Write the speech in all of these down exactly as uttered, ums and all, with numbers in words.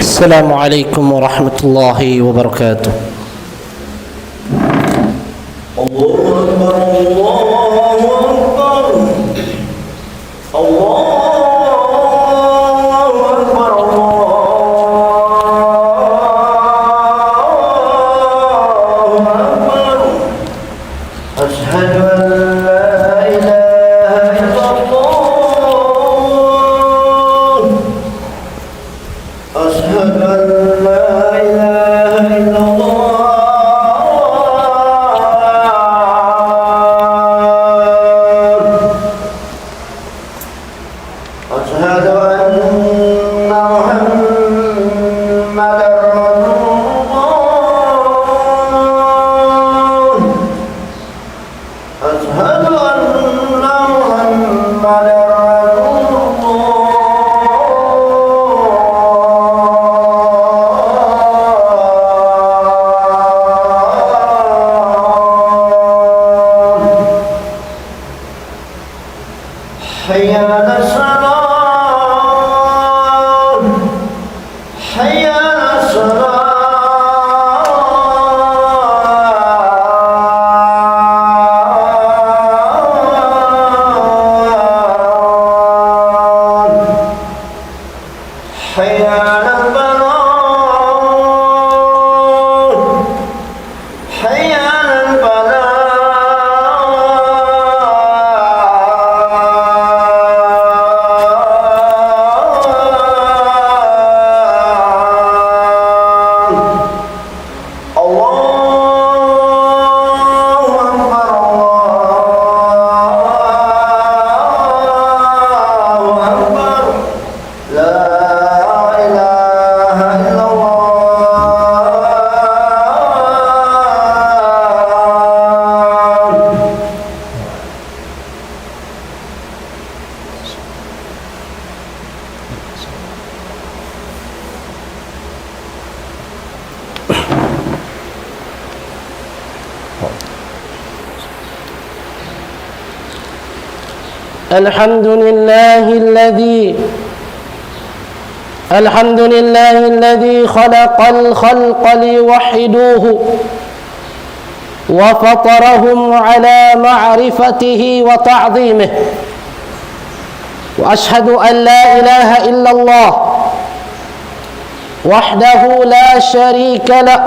السلام عليكم ورحمة الله وبركاته. الله أكبر، الله أكبر. الله أكبر، الله أكبر. أشهد أن لا إله إلا الله. أشهد أن لا إله إلا الله. أشهد أن محمدا رسول الله. أشهد أن محمدا رسول الله. حي على الصلاة. حي على الصلاة. حي على الفلاح. حي على الفلاح. الله أكبر، الله أكبر. لا إله إلا الله. الحمد لله الذي، الحمد لله الذي خلق الخلق ليوحدوه وفطرهم على معرفته وتعظيمه. وأشهد أن لا إله إلا الله وحده لا شريك له،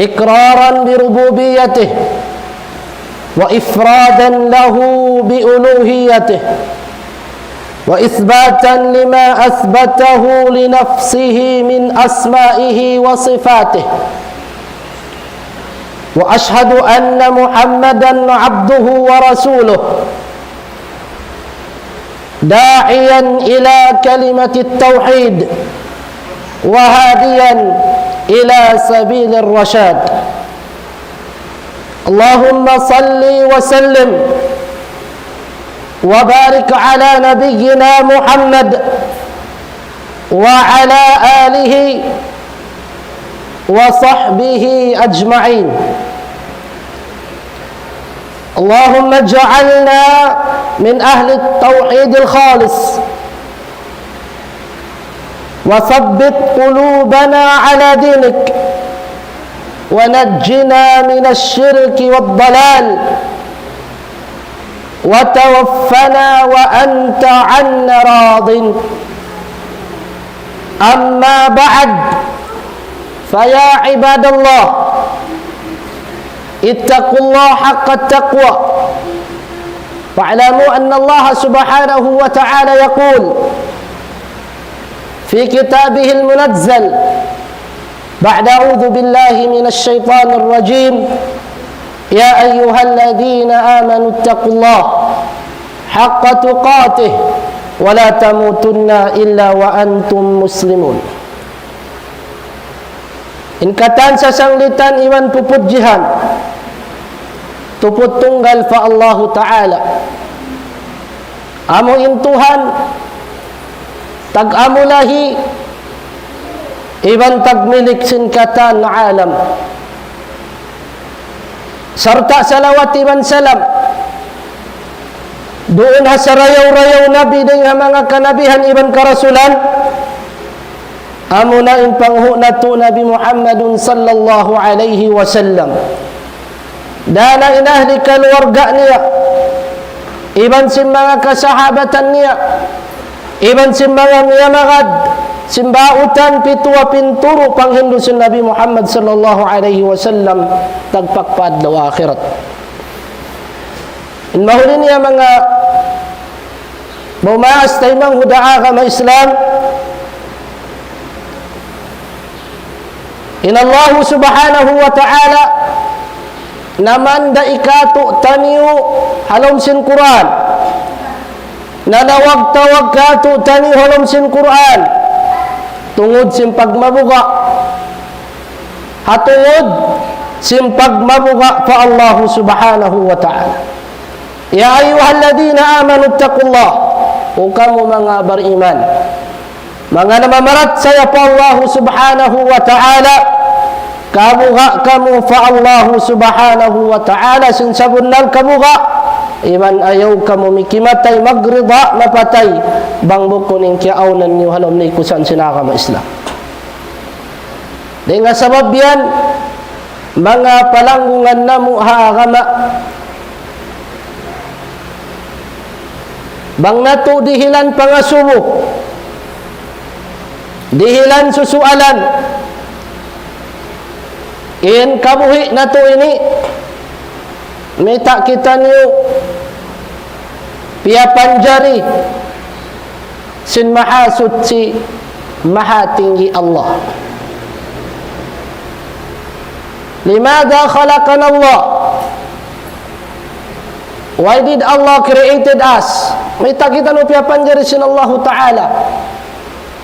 إقرارا بربوبيته وإفرادا له بألوهيته، وإثباتا لما أثبته لنفسه من أسمائه وصفاته. وأشهد أن محمدا عبده ورسوله، داعيا إلى كلمة التوحيد وهاديا إلى سبيل الرشاد. اللهم صل وسلم وبارك على نبينا محمد وعلى آله وصحبه أجمعين. اللهم اجعلنا من أهل التوحيد الخالص، وثبت قلوبنا على دينك، ونجنا من الشرك والضلال، وتوفنا وأنت عنا راض. أما بعد، فيا عباد الله، اتقوا الله حق التقوى، واعلموا أن الله سبحانه وتعالى يقول في كتابه المنزل بعد أعوذ بالله من الشيطان الرجيم: يا أيها الذين آمنوا اتقوا الله حق تقاته ولا تموتن إلا وأنتم مسلمون. In katan sasanglitan iban pupudjihan, tuput tunggal pa Allahu Ta'ala. Amu in Tuhan tag-amulahi iban tagmilik sin katan alam. Sarta' salawat iban salam duun ha sarayaw-rayaw Nabi dayng ha manga kanabihan iban karasulan, Amuna in panghu' natu' Nabi Muhammadun sallallahu alayhi wasallam. Dayn ha in ahli kaluarga niya, iban sin manga kasahabatan niya, iban sin manga miyamagad, sin bautan pituwa pinturu panghindu' sin Nabi Muhammad sallallahu alayhi wasallam, tagpak pa adlaw akhirat. In mahuli niya manga mamaas taymanghud ha agama Islam, in Allah subhanahu wa ta'ala namanda' kātu'niyu ha lawm sin Qur'an. Nanawag-tawag kātu'niyu ha lawm sin Qur'an. Tungud sin pagmabuga'. Ha tungud sin pagmabuga' pa Allah subhanahu wa ta'ala. يا أيها الذين آمنوا اتقوا الله. O kamu manga bariman. Manga namamarachaya pa Allah subhanahu wa ta'ala. Kabuga' kamu pa Allah subhanahu wa ta'ala sin sabunnal kabuga'. Iban ayaw kamu mikimatay magrida mapatay. Bang bukun in kiyaawnan niyu ha lawm nikusan sin agama Islam. Dayn ha sabab yan, manga palanggungan namu' ha agama, bang natu' dihilan pangasubu, dihilan susualan, in kabuhi' natu' ini, mayta' kitaniyu piyapanjari sin Mahasuchi, Mahatinggi Allah. لماذا خلقنا الله؟ Why did Allah created us? Mayta' kitaniyu piyapanjari sin Allahu Ta'ala?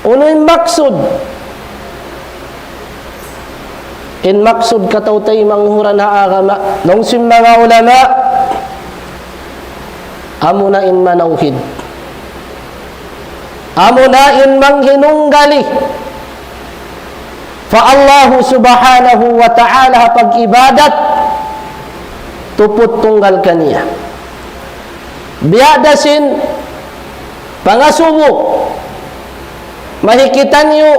Unu in maksud? In maksud kataw-taymanghuran ha agama, laung sin manga ulama, amuna in manawhid. Amuna in manghinunggali pa Allahu subhanahu wa ta'ala ha pag-ibadat, tuput tunggal kaniya. Biya' da sin pangasubu, mahi kitaniyu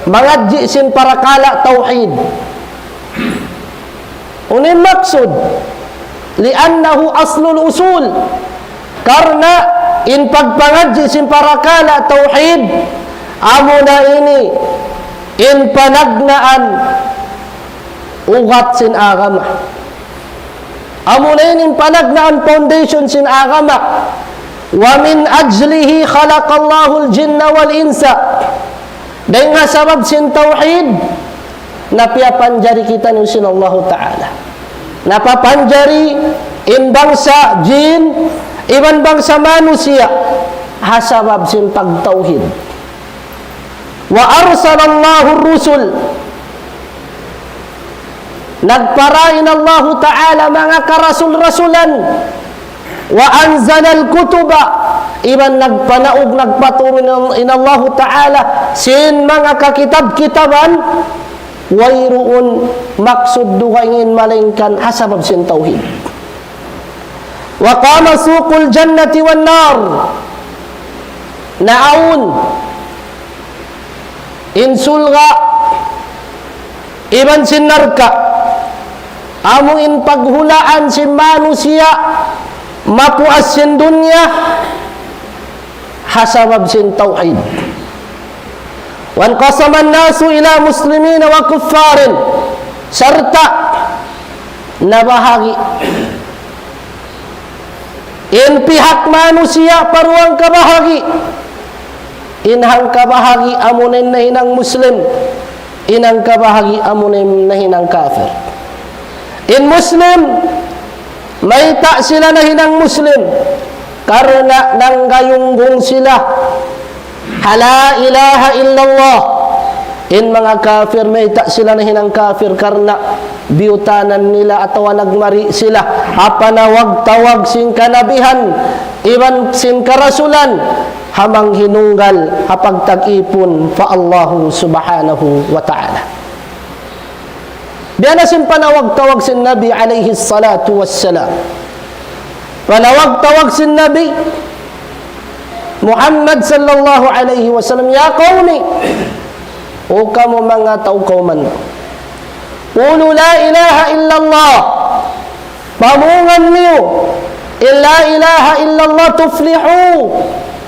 mangadji' sin parakala' tawhid. Unu in maksud? لأنه أصل الأصول. Karna' in pagpangadji' sin parakala' tawhid, amuna ini in panagnaan ugat sin agama. Amuna ini in panagnaan foundation sin agama. ومن أجله خلق الله الجن والإنس. Dayn ha sabab sin tawhid, na piyapanjari kitaniyu sin Allahu Ta'ala. Napapanjari in bangsa jin, iban bangsa manusiya', ha sabab sin pagtawhid. وأرسل الله الرسل. Nagpara in Allahu Ta'ala manga karasul-rasulan. وأنزل الكتب. Iban nagpanaug, nagpaturun in, in Allahu Ta'ala sin manga kakitab-kitaban. Wayruun maksud dugaing in malaingkan ha sabab sin tawhid. وقام سوق الجنة والنار. Naawn in surga' iban sin narka'. Amu in paghulaan sin manusiya' mapuas sin dunya ha sabab sin tawhid. وانقسم الناس إلى مسلمين وكفار. Sarta' nabahagi' in pihak manusiya' pa duwa kabahagi'. In hangkabahagi' amuna in nahinang Muslim, in hangkabahagi' amuna in nahinang kafir. In Muslim, mayta' sila nahinang Muslim? Karna' nanggayunggung sila ha la ilaha illallah. In manga kafir, mayta' sila nahinang kafir? Karna' biyutanan nila atawa nagmari sila ha panawag-tawag sin kanabihan iban sin karasulan, ha manghinunggal ha pagtag-ipun pa Allahu subhanahu wa ta'ala. Biya' na sin panawag-tawag sin Nabi alayhi salatu wassalam. Panawag-tawag sin Nabi, Muhammad sallallahu alayhi wasallam, يا قوم, O kamu manga tau kawman. قولوا لا إله إلا الله. Pamungan niyu in لا إله إلا الله تفلحوا.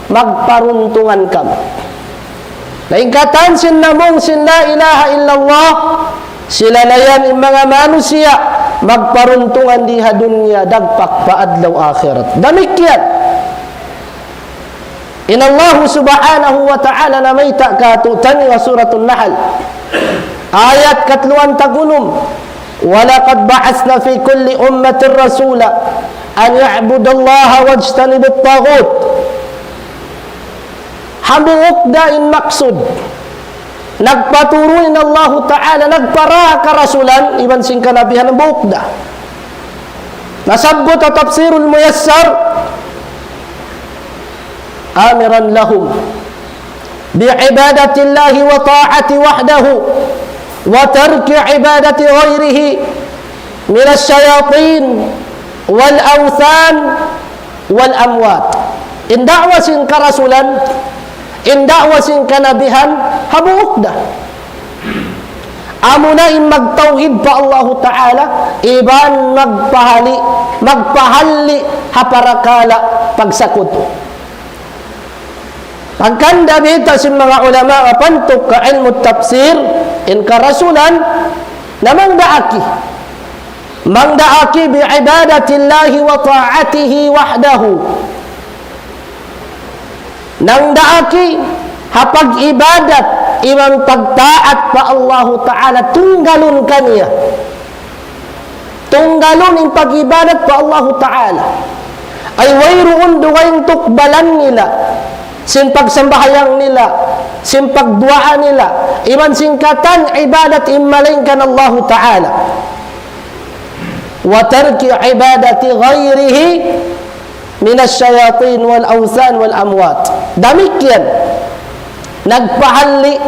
Magparuntungan kamu. Na in katan sin namung sin لا إله إلا الله, sila na yan in manga manusiya' magparuntungan di ha dunya dagpak pa adlaw akhirat. Damikkiyan in Allahu subhanahu wa ta'ala namayta' kātu'niyu ha Suratul Nahl, ayat katluan tag'unum, ولقد بعثنا في كل أمة رسولا أن اعبدوا الله واجتنبوا الطاغوت. Hambuuk da in maksud. Nagpaturu in Allahu Ta'ala, nagpara karasulan, iban sin kanabihan hambuuk da. Nasabbut ha Tafsirul Muyassar, آمرا لهم بعبادة الله وطاعته وحده وترك عبادة غيره من الشياطين والأوثان والأموات. In da'wa sin karasulan, in da'wa sin kanabihan, hambuuk da. Amuna in magtawhid pa Allahu Ta'ala, iban magpahali, magpahalli' ha parakala' pagsakutu. Hangkan da biyayta' sin manga ulama mapantuk ha ilmu' tafsir, in karasulan, na mangdaak. Mangdaak بعبادة الله وطاعته وحده. Nangdaak ha pag-ibadat iban pagtaat pa Allahu Ta'ala, tunggalun kaniya. Tunggalun in pag-ibadat pa Allahu Ta'ala. Ay wayruun dugaing tukbalan nila, sin pagsambahayang nila, sin pagduwaa nila, iban sin katan ibadat in malaingkan Allahu Ta'ala. وترك عبادة غيره من الشياطين والأوثان والأموات. Damikkiyan, nagpahalli'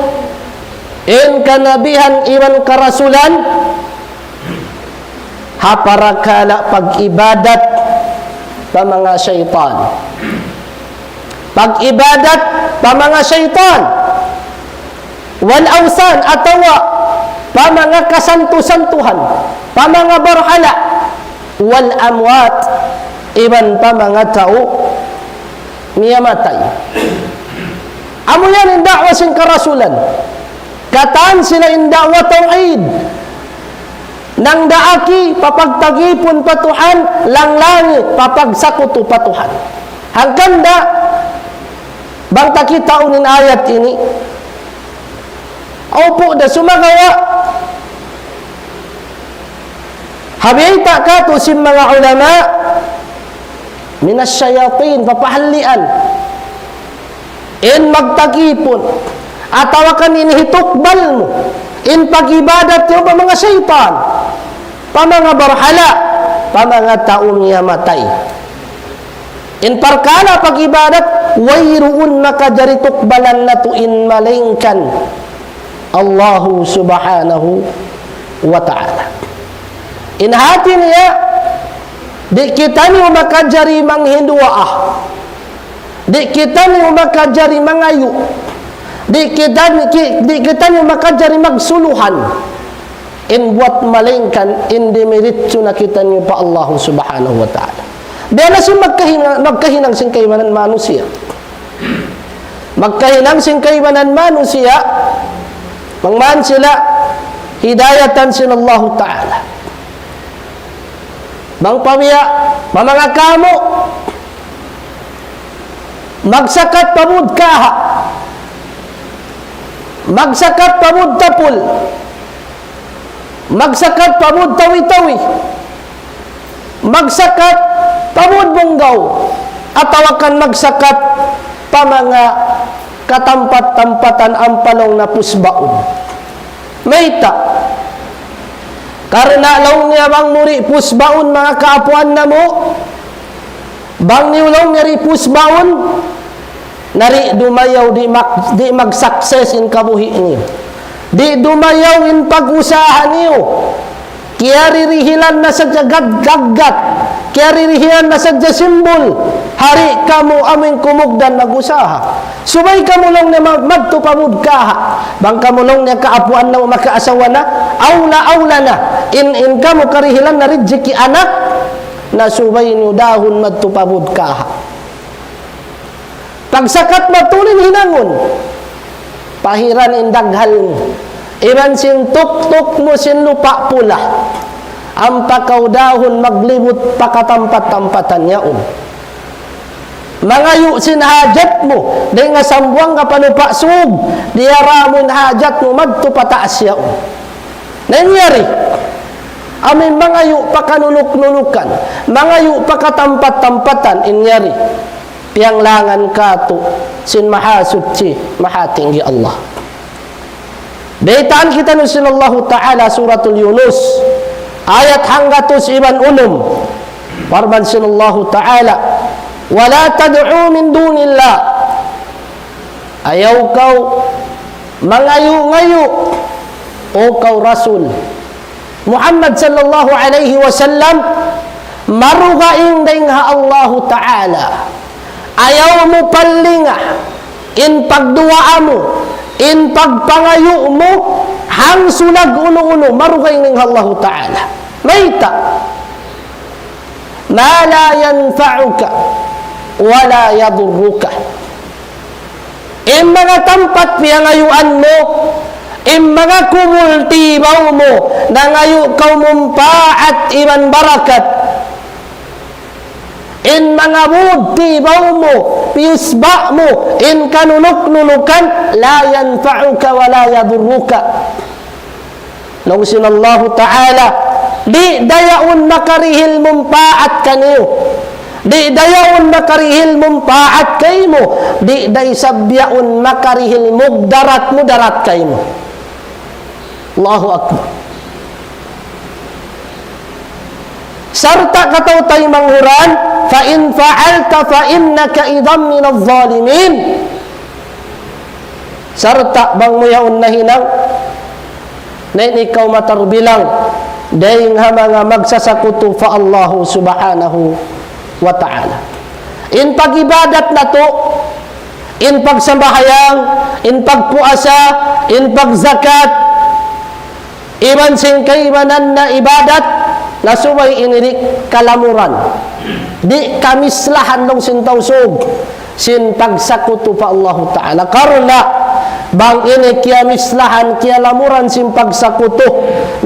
in kanabihan iban karasulan ha parakala' pag-ibadat pa manga saytan. Pag-ibadat pa manga saytan. والأوثان, atawa pa manga kasantu-santuhan, pa manga barhala'. والأموات, iban pa manga tau miyatay. Amu yan in da'wa sin karasulan. Katan sila in da'wa tawhid. Nangdaak pa pagtagipun pa Tuhan, langlangi pa pagsakutu pa Tuhan. Hangkan da, bang ta kitaun in ayat ini, awpu' da sumagawa'. Ha biyayta' kātu' sin manga ulama, من الشياطين, papahallian. In magtagipun, atawa kan in hitukbal mu, in pag-ibadat mu pa manga saytan, pa manga barhala', pa manga tau miyatay. In parkala' pag-ibadat, wayruun makajari tukbalan natu' in malaingkan Allahu subhanahu wa ta'ala. In hati niya, di' kitaniyu makajari manghinduwaa. Di' kitaniyu makajari mangayu'. Di' kita, ki-, di' kitaniyu makajari magsuluhan. In buwat malaingkan, in dimiritsu na kitaniyu pa Allahu subhanahu wa ta'ala. Biya' na sin magkahinang, magkahinang sin kaibanan manusiya'. Magkahinang sin kaibanan manusiya', bang man sila hidayatan sin Allahu ta'ala. Bang pa biya', pa manga kamu', magsakat pa bud kaha', magsakat pa bud tapul, magsakat pa bud tawi-tawi, magsakat pa bud bunggaw, atawa kan magsakat pa manga katampat-tampatan ampa laung na pusbaun. Mayta'? Karna' laung niya bang mu di' pusbaun manga kaapuan namu', bang niyu laung niya di' pusbaun, na di' dumayaw, di' mag-, di' mag-success in kabuhi' niyu. Di' dumayaw in pag-usaha niyu. Kiyaririhilan na sadja gad-, gaggat. Kiyaririhilan na sadja simbul, hari kamu amuin kumugdan nag-usaha. Subay kamu laung niya ma-, madtu pa budkaha. Bang kamu laung niya kaapuan na makaasawa na, awla-awla na. In, in kamu karihilan na rijiki anak, na subay niyu dahun madtu pa budkaha. Pagsakat matulin hinangun, pahiran in daghal mu, iban sin tuktuk mu sin lupa' pula, ampa kaw dahun maglibut pa katampat-tampatan yaun. Mangayu' sin hajat mu, dayn ha Sambuwangan pa Lupa' Sug, diyara mu in hajat mu madtu pa taas yaun. Na in yari, amuin mangayu' pa kanunuk-nunukan, mangayu' pa katampat-tampatan, in yari piyanglangan katu' sin Mahasuchi, Mahatinggi Allah. Baytaan kitaniyu sin Allahu Ta'ala Suratul Yunus, ayat hanggatus iban unum. Parman sin Allahu Ta'ala, ولا تدع من دون الله. Ayaw kaw mangayu'-ngayu', O kaw Rasul Muhammad sallallahu alayhi wasallam, marugaing dayn ha Allahu Ta'ala. Ayaw mu palinga in pagduwaa mu, in pagpangayu' mu, hangsulag unu-unu, marugaing dayn ha Allahu Ta'ala. Mayta'? ما لا ينفعك ولا يضرك. In manga tampat piyangayuan mu, in manga kubul tibaw mu, nangayu' kaw mumpaat iban barakat. In manga bud tibaw mu, piyusba' mu, in kanunuk-nunukan, لا ينفعك ولا يضرك. Laung sin Allahu Ta'ala, di' da yaun makarihil mumpaat kaniyu. Di' da yaun makarihil mumpaat kaymu. Di' da isab yaun makarihil mugdarat, mudarat kaymu. Allahu Akbar. Sarta' kataw-taymanghuran, فإن فعلت فإنك إذا من الظالمين. Sarta' bang mu yaun nahinang, na in ikaw matarbilang dayn ha manga magsasakutu pa Allahu Subhanahu wa Ta'ala. In pag-ibadat natu', in pagsambahayang, in pagpuasa, in pagzakat, iban sin kaibanan na ibadat, na subay ini di' kalamuran. Di' kamislahan laung sin Tausug sin pagsakutu pa Allahu Ta'ala. Karna' bang ini kiyamislahan, kiyalamuran sin pagsakutu,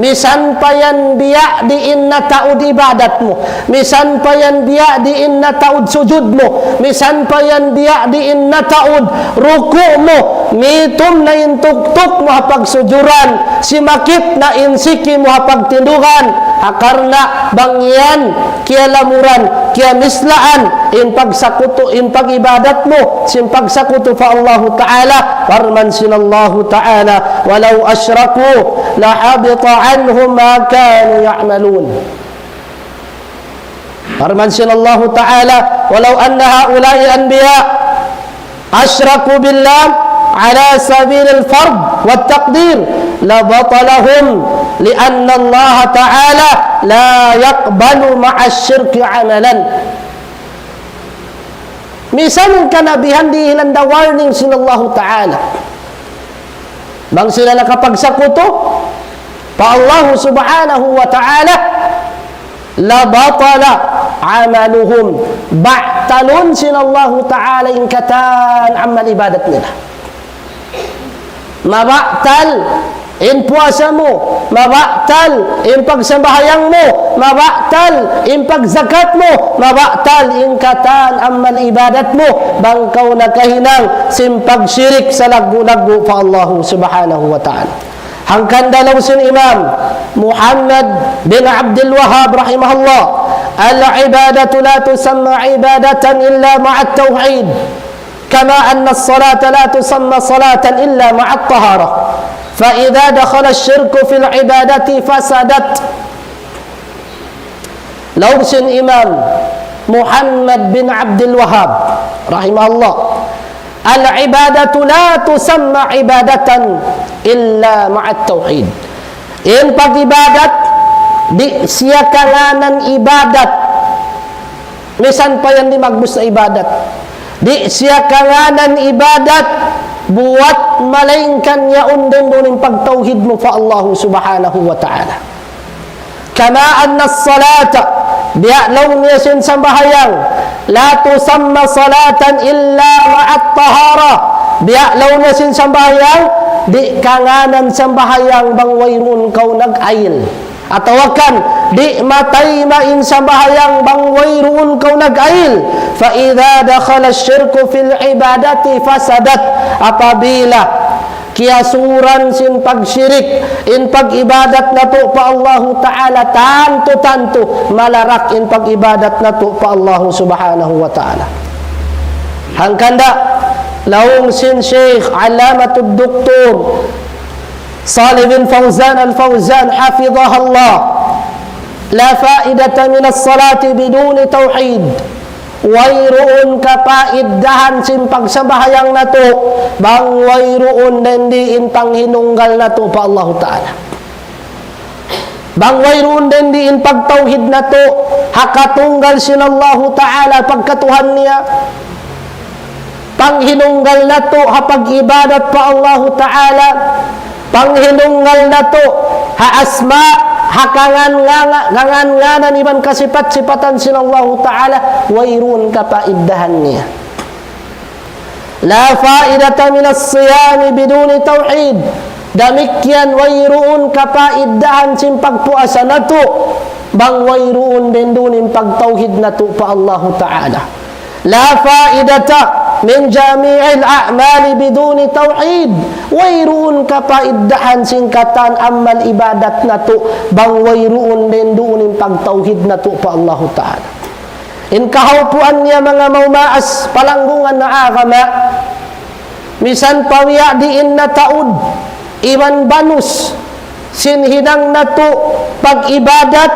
misan pa yan biya' diin na taud ibadat mu, misan pa yan biya' diin na taud sujud mu, misan pa yan biya' diin na taud ruku' mu, mitum na in tuktuk mu ha pagsujuran, simakit na in siki mu ha pagtindugan, ha karna' bang yan kiyalamuran, kiyamislaan, in pagsakutu, in pag-ibadat mu, sin pagsakutu pa Allahu Ta'ala, parman sin Allahu Ta'ala, ولو أشركوا لحبط عنهم ما كانوا يعملون. Parman sin Allahu Ta'ala, ولو أن هؤلاء الأنبياء أشركوا بالله على سبيل الفرض والتقدير لبطل لهم لأن الله تعالى لا يقبل مع الشرك عملا. Misan in kanabihan dihilan da warning sin Allahu Ta'ala. Bang sila nakapagsakutu pa Allahu Subhanahu wa Ta'ala, لبطل عملهم. Batalun sin Allahu Ta'ala in katan amal ibadat nila. Mabatal in puasa mu, mabatal in pagsambahayang mu, mabatal in pagzakat mu, mabatal in katan amal ibadat mu, bang kaw nakahinang sin pagshirik salaggu'-laggu' pa Allahu Subhanahu wa Ta'ala. Hangkan da laung sin Imam Muhammad bin Abdul Wahhab rahimahullah, العبادة لا تسمى عبادة إلا مع التوحيد، كما أن الصلاة لا تسمى صلاة إلا مع الطهارة، فإذا دخل الشرك في العبادة فسدت. Laung sin Imam Muhammad bin Abdul Wahhab rahimahullah, العبادة لا تسمى عبادة إلا مع التوحيد. In pag-ibadat, di' siya kangānan ibadat Misan pa yan di' magbus na ibadat. Di' siya kangānan ibadat buwat malaingkan yaun duun in pagtawhid mu pa Allahu Subhanahu wa Ta'ala. كما أن الصلاة, biya' laung niya sin sambahayang, لا تسمى صلاة إلا مع الطهارة. Biya' laung niya sin sambahayang, di' kangānan sambahayang bang wayruun kaw nag-ayil. Atawa kan, di' matayma' in sambahayang bang wayruun kaw nag-ayil. فإذا دخل الشرك في العبادة فسدت. Apabila kiyasuran sin pagshirik in pag-ibadat natu' pa Allahu Ta'ala, tantu-tantu malarak in pag-ibadat natu' pa Allahu Subhanahu wa Ta'ala. Hangkan da, laung sin Shaykh Allamatud Doktor Salih bin Fawzan Al-Fawzan, hafidhahullah, لا فائدة من الصلاة بدون توحيد. Wayruun kapaidahan sin pagsambahayang natu', bang wayruun dayn di in panghinunggal natu' pa Allahu Ta'ala. Bang wayruun dayn di in pagtawhid natu', ha katunggal sin Allahu Ta'ala pagkatuhan niya. Panghinunggal natu' ha pag-ibadat pa Allahu Ta'ala. Panghinunggal natu' ha asma', ha kangan-, nganga-, kangan-, nganan iban kasipat-sipatan sin Allahu Ta'ala, wayruun kapaidahan niya. لا فائدة من الصيام بدون توحيد. Damikkiyan wayruun kapaidahan sin pagpuasa natu', bang wayruun dayn duun in pagtawhid natu' pa Allahu Ta'ala. لا فائدة من جميع الأعمال بدون توحيد. Wayruun kapaidahan sin katan amal ibadat natu', bang wayruun dayn duun in pagtawhid natu' pa Allahu Ta'ala. In kahaupuan niya manga maumaas palanggungan na agama, misan pa biya' diin na taud iban banus sin hinang natu' pag-ibadat,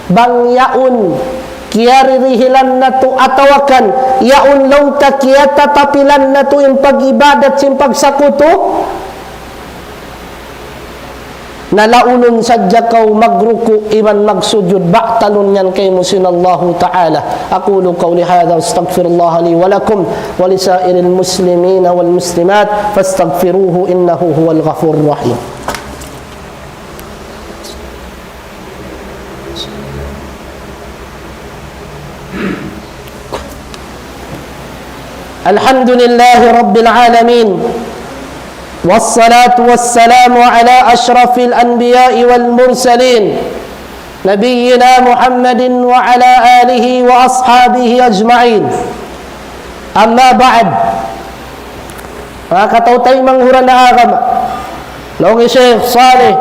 bang yaun kiyaririhilan natu' atawa kan yaun laung ta kiyatatapilan natu' in pag-ibadat sin pagsakutu, nalaulun sadja kaw magruku' iban magsujud, batalun yan kaymu sin Allahu Ta'ala. أقول قولي هذا وأستغفر الله لي ولكم ولسائر المسلمين والمسلمات فاستغفروه إنه هو الغفور الرحيم. الحمد لله رب العالمين، والصلاة والسلام على أشرف الأنبياء والمرسلين، نبينا محمد وعلى آله وأصحابه أجمعين. أما بعد، manga kataw-taymanghuran ha agama, laung hi Shaykh Salih,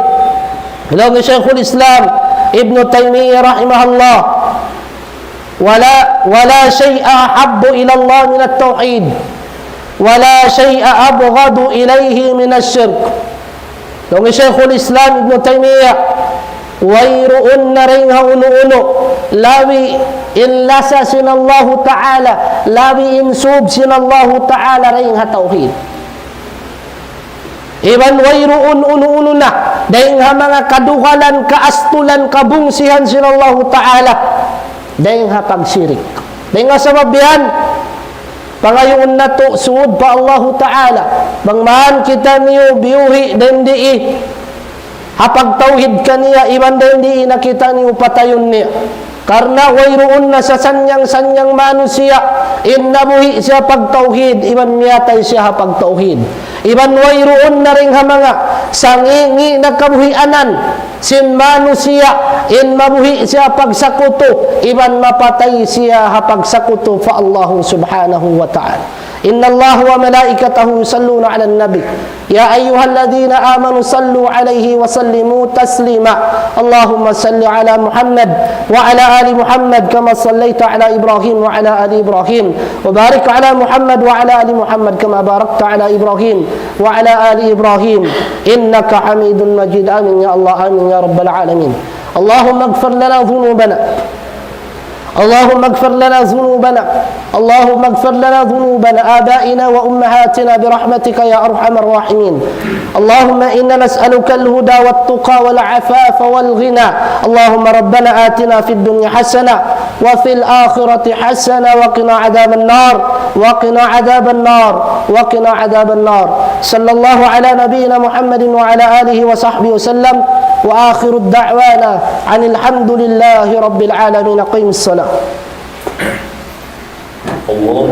laung hi Shaykhul Islam Ibn Taymiyyah rahimahullah, ولا، ولا شيء أحب إلى الله من التوحيد، ولا شيء أبغض إليه من الشرك. Laung hi Shaykhul Islam Ibn Taymiyyah, wayruun na dayn ha unu-unu labi in lasa sin Allahu Ta'ala, labi in sūb sin Allahu Ta'ala dayn ha tawhid. Iban wayruun unu-unu na dayn ha manga kadugalan, kaastulan, kabungsihan sin Allahu Ta'ala dayn ha pagshirik. Dayn ha sabab yan, pangayuun natu' sūd pa Allahu Ta'ala, bang man kitaniyu biyuhi' dayn di ha pagtawhid kaniya, iban dayn di na kitaniyu patayun niya. Karna' wayruun na sasanyang-sanyang manusiya' in nabuhi' siya pagtawhid, iban miyatay siya ha pagtawhid. Iban wayruun na dayn ha manga sangi'-ngi' na kabuhianan sin manusiya' in mabuhi' siya pagsakutu, iban mapatay siya ha pagsakutu pa Allahu Subhanahu wa Ta'ala. إن الله وملائكته يصلون على النبي، يا أيها الذين آمنوا صلوا عليه وسلموا تسليما. اللهم صل على محمد وعلى آل محمد كما صليت على إبراهيم وعلى آل إبراهيم، وبارك على محمد وعلى آل محمد كما باركت على إبراهيم وعلى آل إبراهيم إنك حميد مجيد. آمين يا الله، آمين يا رب العالمين. اللهم اغفر لنا ذنوبنا اللهم اغفر لنا ذنوبنا، اللهم اغفر لنا ذنوبنا آبائنا وأمهاتنا برحمتك يا أرحم الراحمين. اللهم إنا نسألك الهدى والتقى والعفاف والغنى. اللهم ربنا آتنا في الدنيا حسنة وفي الآخرة حسنة وقنا عذاب النار، وقنا عذاب النار، وقنا عذاب النار. صلى الله على نبينا محمد وعلى آله وصحبه وسلم. وآخر دعوانا أن الحمد لله رب العالمين. قم الصلاة. الله